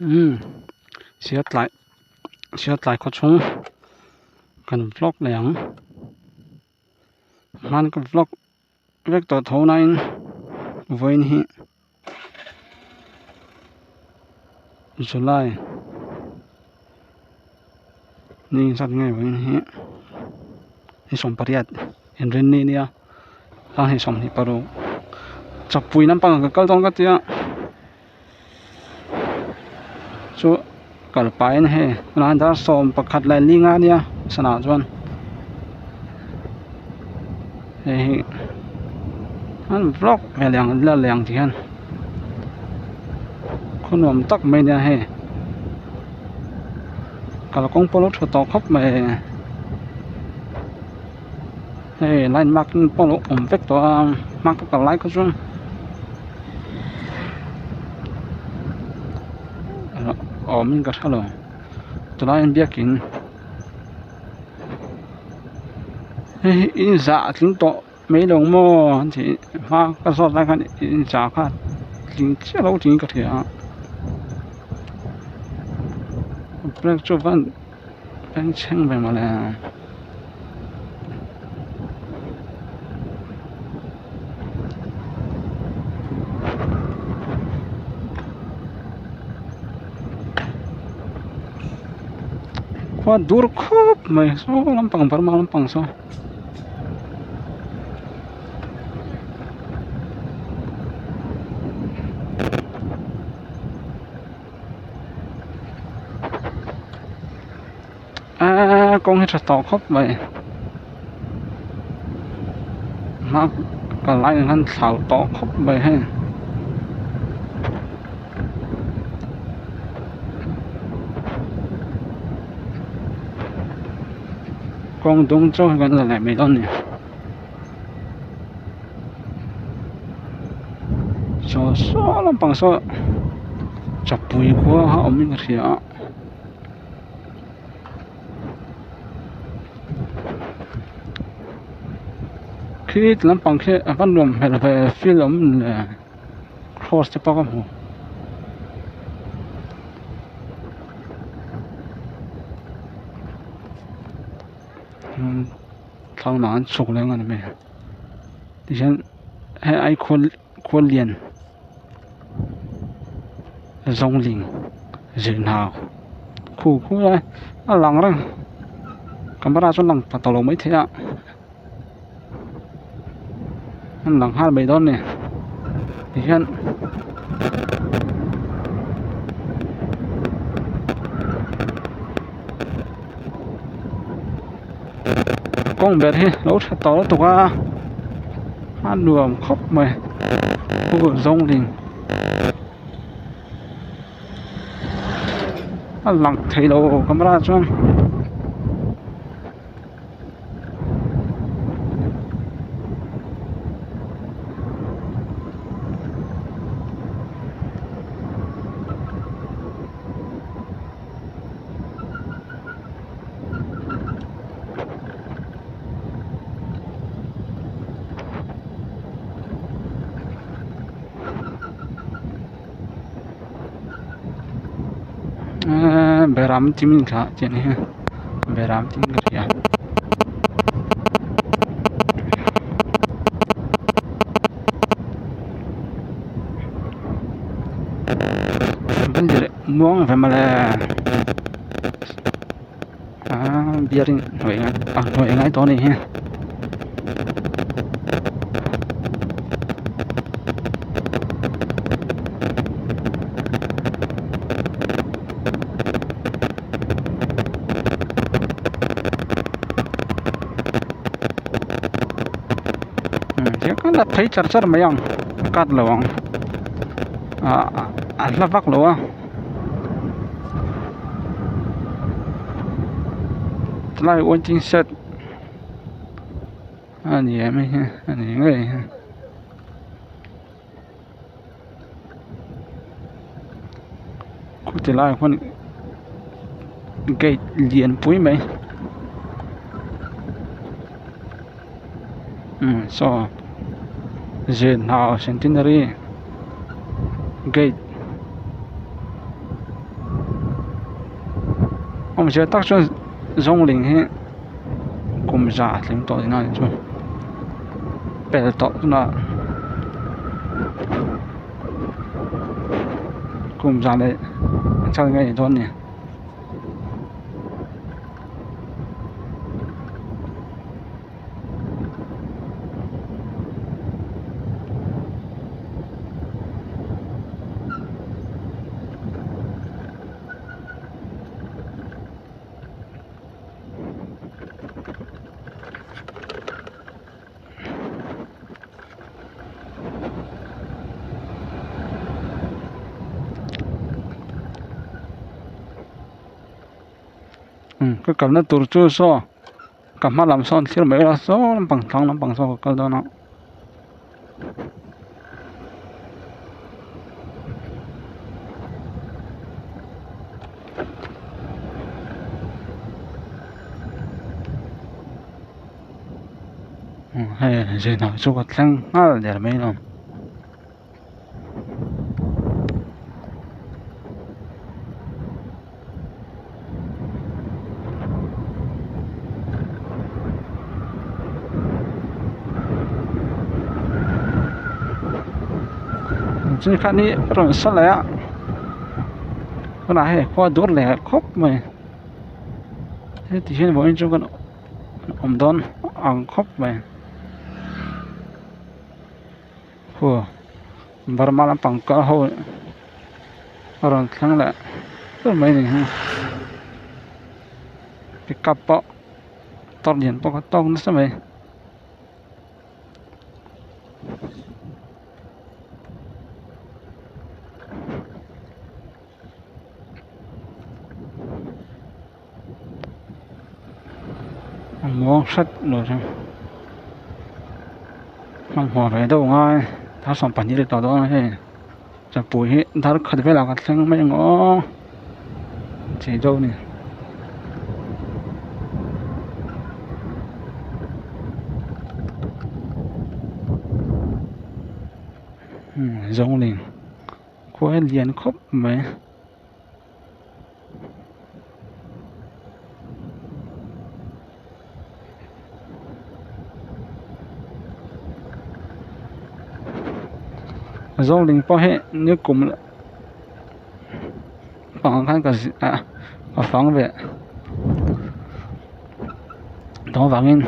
Umm Siatlai Siatlai khaw chhung kan vlog leh ang hman ka vlog vek tawh tho nain vawiin hi July ni zat nge vawiin hi ni sawmpariat inrinni nia heng 26 chawpui lampang ah ka kal dawn ka tia. Chu kal pahin hei tunah dar 11 leh li nga ania sana chuan hei hi an vlog ve leh ang la leh ang ti hian khaw nuam tak mai ania hei kalkawng pawh a lo tha tawh khawp mai hei line marking pawh a lo awm vek tawh a hma ka kal lai kha chuan awmin ka hre lo tunah hian biakin hei hi in zah a tling tawh mai lo maw an tih hma ka zawt lai khan in zah kha tling chiah lo tiin ka hria a brake chu van bengchheng ve mawle. Khua dur khawp mai saw lampang burma lampang saw. Aaa kawng hi tha tawh khawp mai hma kal lai ang khan thlau tawh khawp mai hei kawng dung chu kan la leh mai dawn a ni saw saw lampang saw chawpui khua a awm in ka hria a. Khi ti lampang khi a va nuam hmel ve field a awm le cross te pawh ka hmu thlalak an chhuk leh ang a ni mai tihian hei ai khual khual lian zawngling zirna khu khu lai a lang reng camera chuan lang pha tawh lo maithei a an lang nghal mai dawn a ni tihian. Kawng ber hi lo tha tawh lutuk a a nuam khawp mai aw zawngling a lang thei lo camera chuan. Eee beram chi min thlah chiah ni hi beram chi ka hria muang ve mawle aaa bearing hnawih ngai a hnawih ngai tawh a nih hi. La phei char char mai ang a cut lo ang ah a hla vak lo a tilai waiting shed a ni em hei hi a ni ngei hi khuti laiah khuan gate lian pui mai umm saw zen hna centenary gate. Awmzia tak chuan zawngling hi kum za a tling tawh tihna a nih chu pel tawh tunah kum za leh chhan nge ni dawn ni. Ka kalna tur chu saw ka hma lam sawn thlir mai ila saw lampang thlang lampang saw ka kal dawn a. Hei zin ah chu ka thleng nghal der mai lo. Chu khan hi rawn sa leh a tunah hei khua dur leh khawp mai heti hian vawiin chu kan awm dawn ang khawp mai. Aw Burma lampang kal ho a rawn thleng leh ber mai a ni hi pickup pawh motor lian pawh kha tawk nasa mai. A muang hret lo chu hmanhmawh ve deuh ngai dar 12 leh tawh dawn a hei chapui hi dar khat velah ka thleng mai ang aw chei deuh a ni. Zawngling khua hi lian khawp mai. Zawngling pawh hi nikum pangah khan ka ah ka fang ve tawh avangin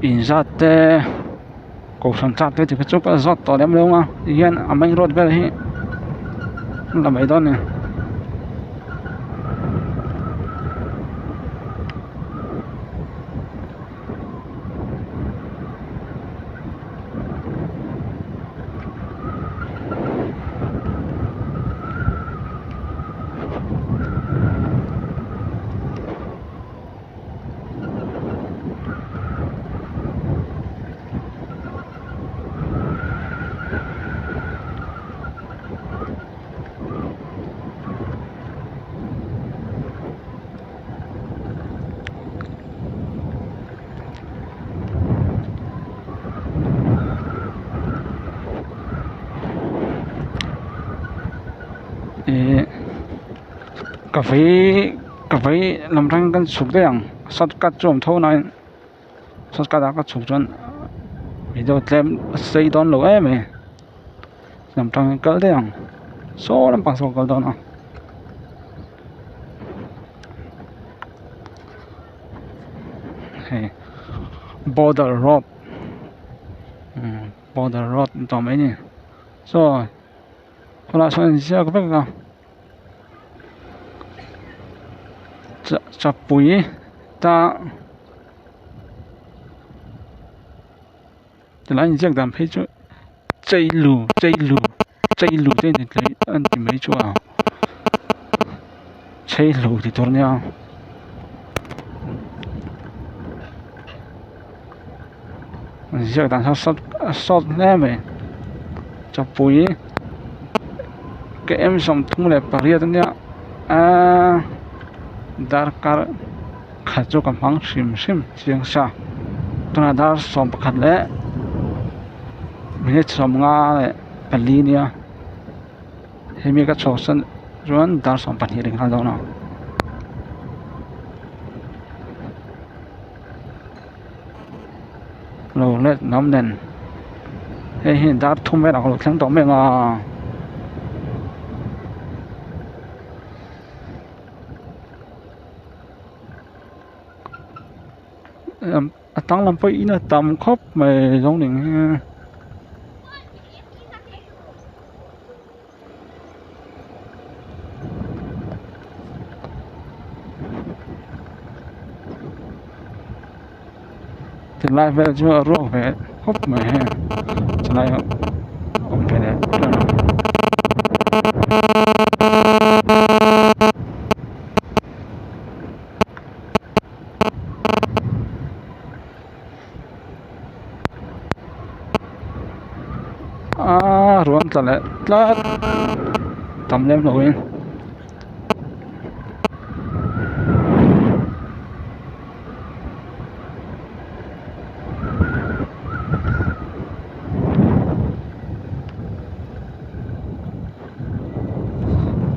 inzat te kohhran chak te ti kha chu ka zawt tawh lem lo a tihian a main road vel hi a la mai dawn a ni. Ihh ka vei ka vei lam atangin kan chhuk daih ang shortcut chu a awm tho nain shortcut ah ka chhuk chuan video tlem a sei dawn lo em mai lam tangin kal daih ang saw lampang saw ka kal dawn a. Hei border road border road ni tawh mai a ni saw khawlai sawn a inziak vek a chapui ta tilai inziak dan phei chu cheilu cheilu cheilu te an ti mai chu a cheilu ti tur a nia. Ziak dan hian sawt a sawt hle mai chawpui km 38 a nia aaa darkar khat chu ka hmang hrim hrim chiang sa tunah dar 11 leh minute 54 a nia hemi ka chhuah san chuan dar 12 a ri nghal dawn a. let lam nen hei hi dar thum velah ka lo thleng tawh mek a. A tang lam pawh in a tam khawp mai zawng ning hi. Tilai vel chu a ruak ve khawp mai heng chulai awm ve leh tan a. Aaa ruam tla leh tlat tam lem lo in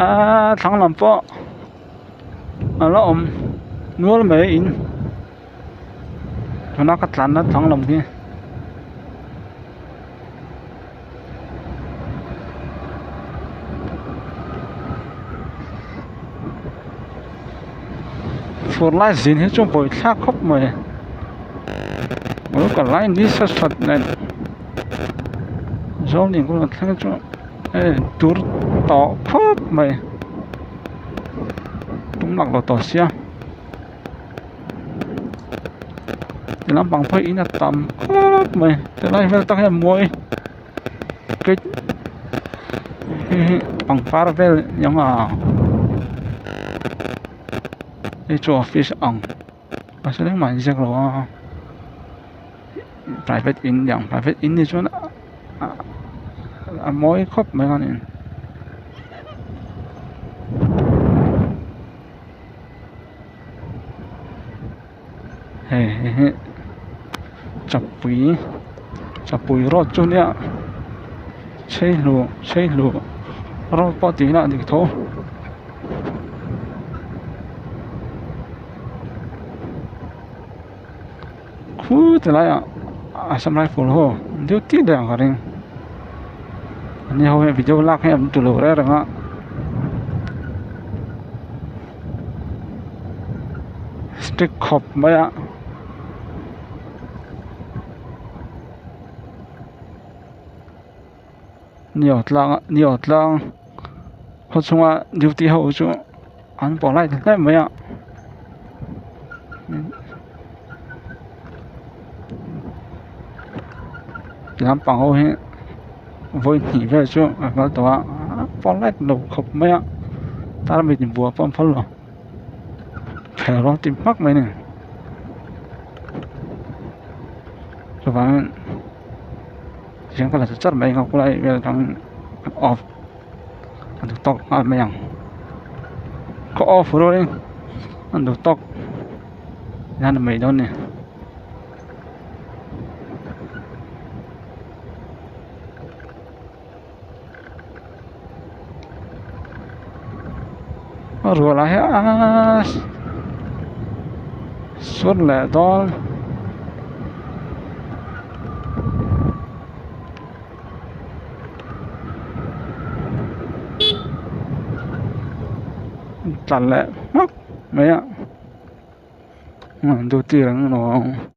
aaa thlang lam pawh a la awm nual mai in. Tuna ka tlanna thlang lam hi fur lai zin hi chu buaithlak khawp mai lo kal lai ni sa that nen zawng in kawng thleng chu hei tur tawh khawp mai tum lak lo tawh sia. Ti lampang phei in a tam khawp mai tilai vel tak hian mawi kei hei hi pangpar vel ang a hei chu office ang mahse engmah an ziak lo a private in ang private in ni chuan a mawi khawp mai a ni. Hei hi chapui chapui road chu nia chheihlu chheihlu road pawh tih ila a dik tho. Khu ti laiah Assam rifle ho duty daih ang ka ring ani ho hian video lak hi an ti lo reng reng a. Strict khawp mai a ni aw tlang ni aw tlang khaw chhunga duty ho chu an polite hle mai a. Lampang ho hi vawi hnih vel chu a kal tawh a a polite lo khawp mai a tarmit buah pawh an phal lo phel rawng ti hmak mai a ni chuvangin tihian ka la char char mai ang a khawlai vel atang off a duh tawk nghal mai ang ka off rualin an duh tawk hian a mai dawn a ni. A rual ah hian sur leh dawn tla leh hmak mai a duty reng emaw.